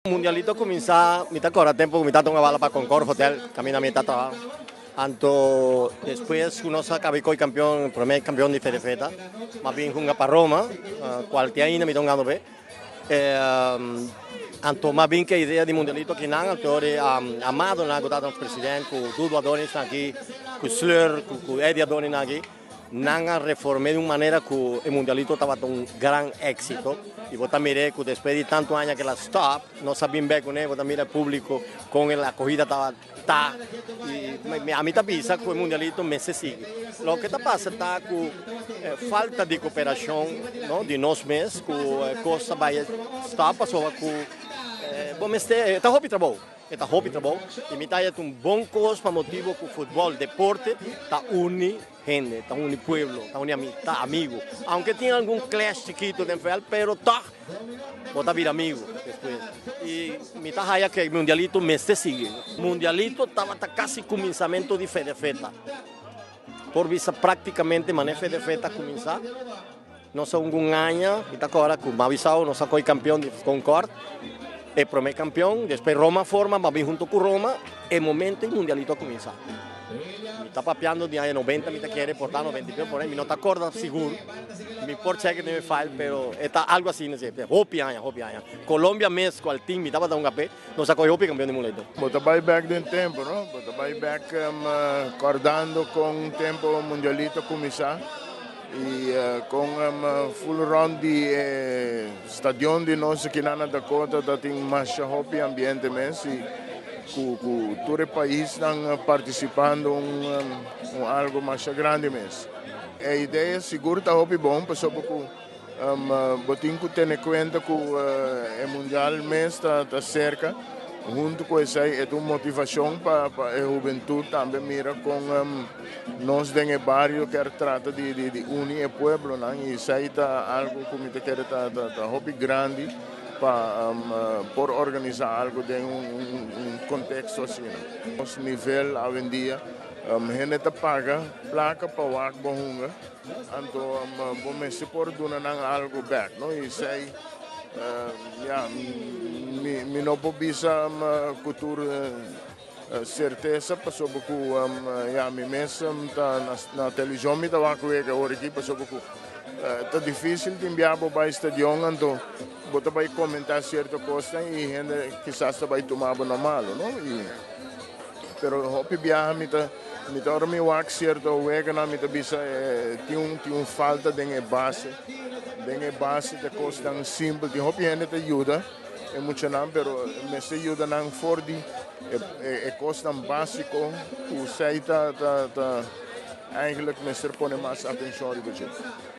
Mundialito a kuminsá, mi ta kòrda tempu ku mi tabata un bala pa Concord Hotel, kaminda mi ta traha. Anto despues ku nos a kaba di koi kampion, promé kampion di Fedefeta, m'a bin hunga pa Roma, kual te ainda mi ta hungando p'e. Anto m'a bin ku e idea di Mundialito akinan, anto di Amadonan ku tabata nos president, ku Dudu Adonis aki, ku Sleur, ku Eddy Adonis aki. Nan a reform'é di un manera ku e Mundialito tabata un gran éksito i bo ta mir'é ku despues di tantu aña ku el a stòp, nos a bin bèk kuné, bo ta mira e públiko kon el akohida tabata i ami ta bisa ku e Mundialito mester sigui. Loke ta pasa ta ku falta di koperashon no di nos mes ku e kos ta bai stòp pasobra ku bo mester ta hopi trabou. E ta hopi trabou y mi ta haya ta un bon cos pa motibo cu futbol, deporte, ta uni hende, ta uni pueblo, ta uni ta amigo. Aunke tin algun clash chikito den veld, pero toch bo ta bira amigo despues. Y mi ta haya cu e mundialito mester sigui. Mundialito tabata casi cuminsamento di Fedefeta. Por bisa practicamente mane Fedefeta a cuminsa. Nos a hunga un aña, mi ta kòrda ku Mavisao nos a koi kampion di Concord, e promé kampion, despues Roma forma, m'a bin hunto ku Roma, e momento e mundialito a kuminsá. Mi ta papiando di aña 90, mi ta kere por ta 92 por ahí, mi no ta kòrda sigur, mi por chèk den mi file, pero e ta algu asina si, hopi aña, hopi aña. Colombia mes ku al tin mi tabata hunga p'e, nos a koi hopi kampion di mundialito. Bo ta bai bèk den tempu, no? Bo ta bai bèk kòrdando kon tempu mundialito a kuminsá. Y con full rond di e stadion di nos aki na Dakota ta tin masha hopi ambiente mes y cu tur e paisnan participando un algo masha grandi mes. E idea sigur ta hopi bon pasobra cu bo tin cu tene cuenta cu e mundial mes ta cerca. Hunto cu esey e ta un motivacion pa e hubentud tambe mira con Nos den e bario kier trata di di uni e pueblonan y esey ta algo cu mi ta kere ta ta hopi grandi pa por organisa algo den un contexto asina. Nos nivel awendia hende ta paga placa pa wak bo hunga anto bo mester por duna nan algo bek no y esey ya mi no por bisa cu tur. Sertesa pasobra ku ya mi mes ta na televishon mi ta wak wega ora aki pasobra ku ta difisil tin bia bo bai stadion anto bo ta bai komentá sierto kosnan i hende kisas ta bai tuma bo na malo no i pero hopi biaha mi ta mi ta ora mi wak sierto weganan mi ta bisa tin un tin un falta den e base den e base ta kosnan simpel tin hopi hende ta yuda. E muchanan pero mester yuda nan for di e kosnan básiko ku esei ta ta eigenlijk mester pone mas atenshon riba dje.